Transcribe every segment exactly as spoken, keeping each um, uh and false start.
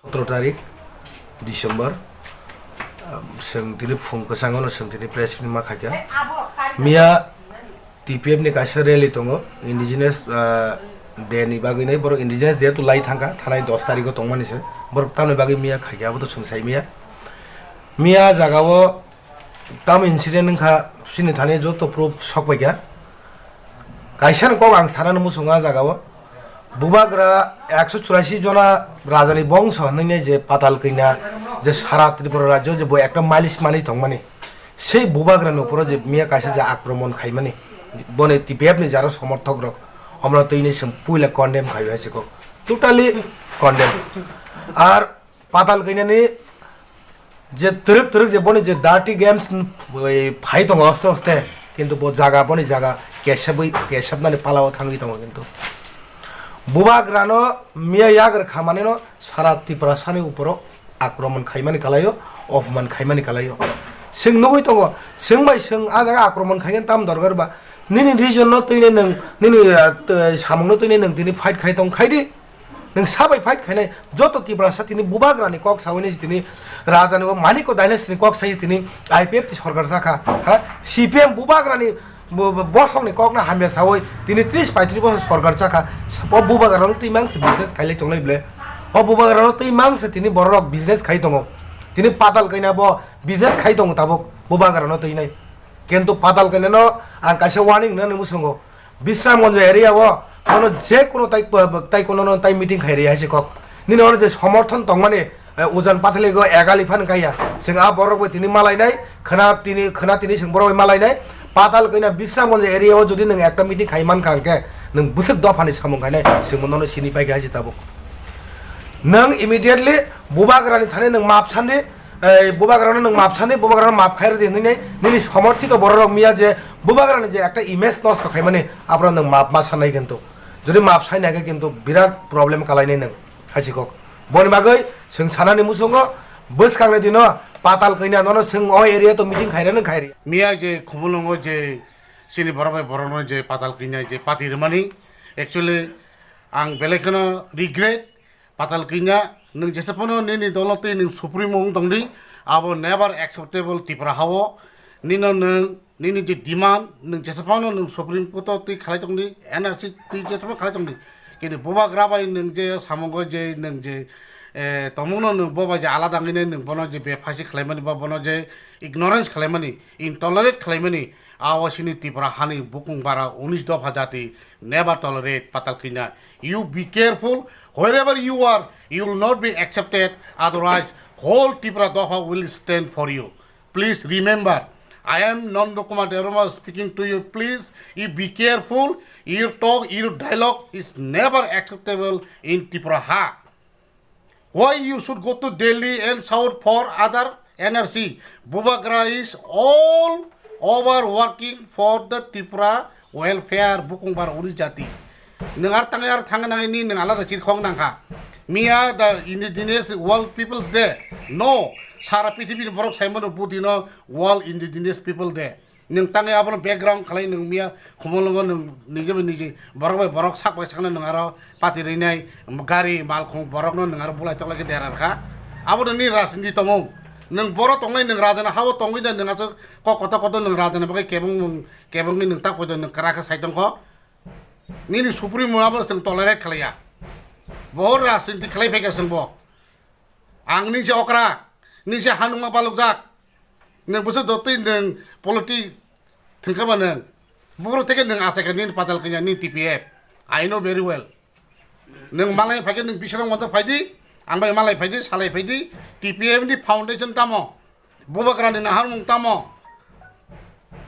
Sotro tarik December, um, chwng tini phung kwchangno chwng tini press meet ma khaikha. Miya T P F ni kaisa rally tongo, indigenous, uh, day ni bagwi nai, borok indigenous day to lai thangkha, thanai dos tarikh o tongmani se, borok tamni bagwi miya khaikha, abo to chwng sai miya. Miya jagao tamo incident wngkha, chini thani joto proof sok paikha. Kaisa ni kok ang sanani muchungo ah jagao. Bubagra ekso churasi jona rajani bongso hinwi je Patal Kanya je sara Tripura rajyo je bo ekta malis manwi tongmani. Sei bubagrani uporo je miya kaisa je akromon khaimani. Boni T P F ni jaro somorthok rok. Omno twi ni chwng puila condemn khaio hai se kok. Totally condemn. Ar Patal Kanya ni je twrwk twrwk je boni je dirty games, oi, phai tongo aste aste, kintu bo jaga, boni jaga kesebwi, kesebnani palao thangwi tongo, kintu bubagrano miya yagra kha maneno sara Tiprasani uporo akromon khaimani kalaio, opman khaimani kalaio. Chwng nugwi tongo, chwng bai chwng ah jaga akromon khaikhe tam dorkar ba? Nini region no twinai nwng, nini, ah, t-, samungno twinai nwng tini fight khai tong khaidi. Nwng sabai fight khainai joto Tiprasa tini bubagrani kok sawi nai tini rajani o Manik o dynasty ni kok sai tini I P F T sorkar chakha, ha, C P M bubagrani bo-, bo-, bosokni kokno hamya sawi tini tris paitris bosor sorkar chakha. O bubagrano twi mangse business khailai tonglai ble? O bubagrano twi mangse tini bororok business khai tongo. Tini Patal Kanya bo business khai tongo tabuk bubagrano twi nai. Kintu Patal Kanya no ang kaisa warning nani musungo. Bisramganj area o bono je kuno tai, tai kuno no tai meeting khai ri hai se kok. Nini oro je somorthon tongmani, eh, ujan pathali go egali phan kaya. Sing a borok bai tini malai nai, khana tini, khana tini sing borok bai malai nai. Patal Kanya Bisramganj area o jodi nwng ekta meeting khai man kha hwnkhe nwng bwswk dophani samung khainai sing bono sini pai kha hai se tabuk. Nwng immediately bubagrani thani nwng map sandi, ei, bubagrano nwng map sandi, bubagrano map khai rwdi hinwi nai, nini somorthito bororok miya je bubagrani je ekta image nosto khaimani, aphuru nwng map ma sanai kintu. Jodi map saina khe kintu birat problem kalainai nwng, hai se kok. Boni bagwi chwng sanani muchungo bwskangni dino Patal Kanya nono chwng o area to meeting khairano khairi. Miya je Khumulwngo je chini borok bai borokno je Patal Kanya je pati rwmani, actually ang belai kheno regret. Patal Kanya, nwng jesa phano nini dolo tei nwng supremo wng tongdi, abo never acceptable Tripura hao. Nino nwng, nini je demand, nwng jesa phano nwng Supreme Court o twi khalai tongdi, N R C twi jesa phano khalai tongdi. Kintu bubagra bai nwng je samungo je nwng je, eh, tongmungno nwng bo bai je alada wngwi nai nwng bono je bephasi khlaimani ba bono je ignorance khlaimani, intolerate khlaimani, abo sini Tripura hani bukung bara unis dopha jati never tolerate Patal Kanya. You be careful, wherever you are, you will not be accepted, otherwise whole Tripura Dopha will stand for you. Please remember, I am Nanda Kumar Debbarma speaking to you. Please, you be careful, your talk, your dialogue is never acceptable in Tripura ha. Why you should go to Delhi and shout for other N R C? Bubagra is all over working for the Tripura welfare, bukung bar uni jati. Nwng ar tangwi ar thangwi nangwi ni nwng alada chirkhok nangkha. Miya the Indigenous World People's Day. No, sara pithibini borok saimano budino World Indigenous People Day. Nwng tangwi abono background khlai nwng miya khumulwngo nwng niji bai niji borok bai borok sak bai sakno nwng aro pati rwnai gari malkhung borokno nwng aro bulai toklai khe dera rwkha. Abono nini rajniti tongmung. Nwng boro tongnai nwng rajana hao tongwi da nwng aswk kok koto koto nwng rajana bagwi kebengmung kebengwi nwng tak poito nwng kwrak khe sai tongkho. Nini supremo abono chwng tolerate khlaiya. Bo rajniti khlai phaikha chwngbo. Ang nini se okra, nini se hanungma balokjak. Nwng bwswk dotwi nwng politi thwngkha ba nwng. Buphuru theke nwng achaikha nini Patal Kanya nini T P F. I know very well. Nwng malai phaikhe nwng Bisramganj phaidi, ang bai malai phaidi, salai phaidi, T P F ni foundation tamo? Bubagrani naharmung tamo?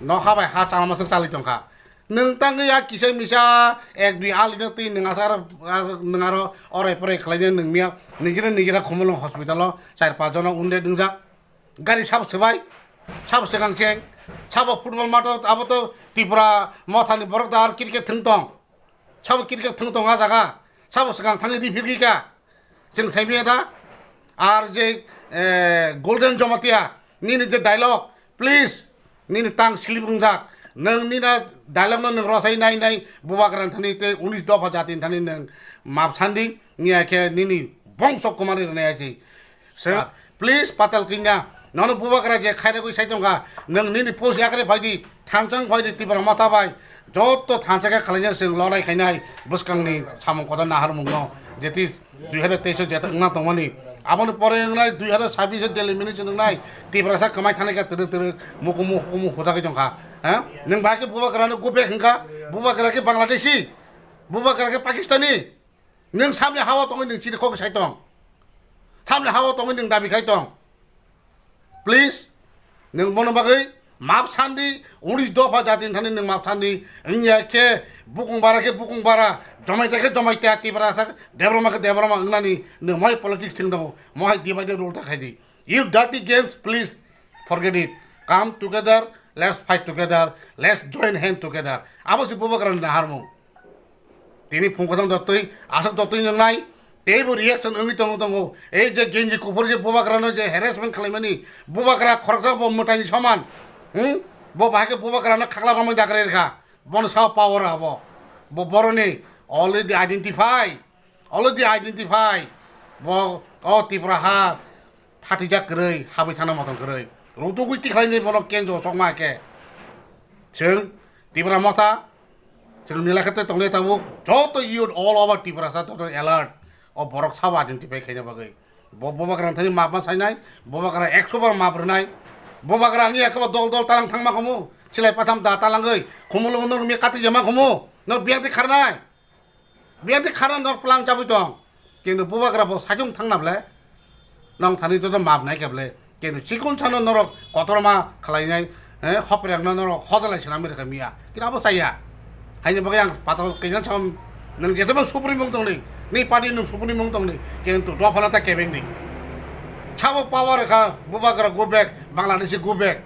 Nokha bai ha chalama swk chalai tongkha. Nwng tangwi ya kisa misa ek dui alino twi nwng asa aro, nwng aro orai porai khlaina nwng miya nijira nijira Khumulwng hospital o char panch jona wounded wngjak. Gari sabo swbai, sabo swkang cheng, sabo football math o abo to Tripura mothani borok da ar cricket thwng tong. Sabo cricket thwng tong ah jaga, sabo swkang thangwi ri phirkhi kha. Chwng sai manya da? Ar je, eh, Golden Jamatia, nini je dialogue, please, nini tang slip wngjak. Nwng nina dialogue no nwng rosai nai nai bubagrani thani tei unis dopha jatini thani nwng map sandi, niya khe nini bongso kwmani rwnai aisi. Sir, please, Patal Kanya, nono Bubagra je khairagwi sai tongkha, nwng nini post yakre phaidi, thansa wng phaidi, Tipra Motha bai, joto thansa khe khwlaina chwng lorai khainai bwskangni samung kotor naharmungno, jeti dui hazar teis o jeta wngna tongmani, aboni pore wngnai dui hazar sabbish o Delhi minute wngnai, Tiprasa kwmai thani khe twrwk twrwk mukumu hukumu hujagwi tongkha. Ha? Nwng bai khe Bubagrano go back hwnkha, Bubagra khe Bangladeshi, Bubagra khe Pakistani. Nwng samni hao tongwi nwng chini kok sai tong. Samni hao tongwi nwng dabi khai tong. Please, nwng bono bagwi map sandi, unis dopha jati thani nwng map sandi. Wngya khe bukung bara khe bukung bara, jomaita khe jomaita, Tiprasa khe Debbarma khe Debbarma wngnani nwng mohai politics thwng tongo, mohai divide and rule ta khaidi. You dirty games, please forget it. Come together, let's fight together, let's join hand together. Abo se Bubagrani naharmung. Tini phungkotang dotwi, aswk dotwi nwngnai, teibo reaction wngwi tongo tongo. Ei je genji kuphur je Bubagrano je harassment khwlaimani, Bubagra khoroksa bo mwtaini soman. Hmm? Bo bahai khe Bubagrano khakla romwi dakrai rwkha. Bono sao power abo. Bo boroni already identify. Already identify. Bo o Tipra ha phatijak kwrwi, habwi thana motom kwrwi. Rutugwi tikhlaini bono kenjo chokma khe. Chwng Tipra Motha, chwng nila khe tei tongnai tabuk joto youth all over Tiprasa joto alert. O borok sabo identify khaina bagwi. Bo Bubagra thani map ma sainai, Bubagra ekso bar map rwnai. Bubagra ang ekso bar dol dol talang thangma khumu, silai patham da talangwi, khumulwng no rwmya kati jama khumu, no biyang twi kharnai. Biyang twi kharna norok plang chabwi tong. Kintu Bubagra bo saichung thangna ble. Nong thani joto map nai khe ble. Kintu chikon sano norok kotorma khlainai, eh, hoprengno norok hojalai swnamwi rwkha miya. Kintu abo chaya. Haini bagwi ang Patal Kanya sam nwng jeto bo supri mung tongdi. Ni party nwng supri mung tongdi. Kintu dophano ta kebeng di. Sabo power kha Bubagra go back, Bangladeshi go back.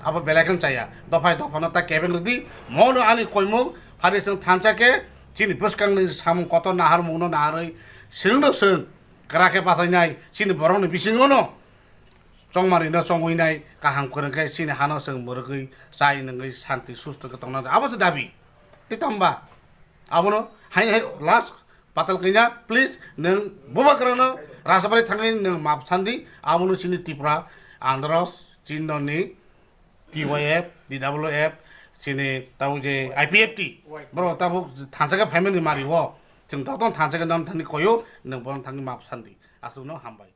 Abo belai khe chaya. Dophai dophano ta kebeng rwdi. Mono ani koimung phari chwng thansa khe chini bwskangni samung kotor naharmungno naharwi, chwngno chwng kwrak khe bachainai, chini borokni bisingono chongmarino chongwinai, kaham kwrwng khe chini hano chwng mwrwgwi chai nungwi santi susto khe tongna, abo se dabi. Tei tamba abono haino hai last Patal Kanya, please, nwng Bubagrano Rajabari thangwi nwng map sandi, abono chini Tripura Andhra Chinoni T Y F, D W F, chini tabuk je I P F T, borok tabuk thansa khe phaimani mari o, chwng jotono thansa khe nono thangwi koyo, nwng bono thangwi map sandi. Aswkno hambai.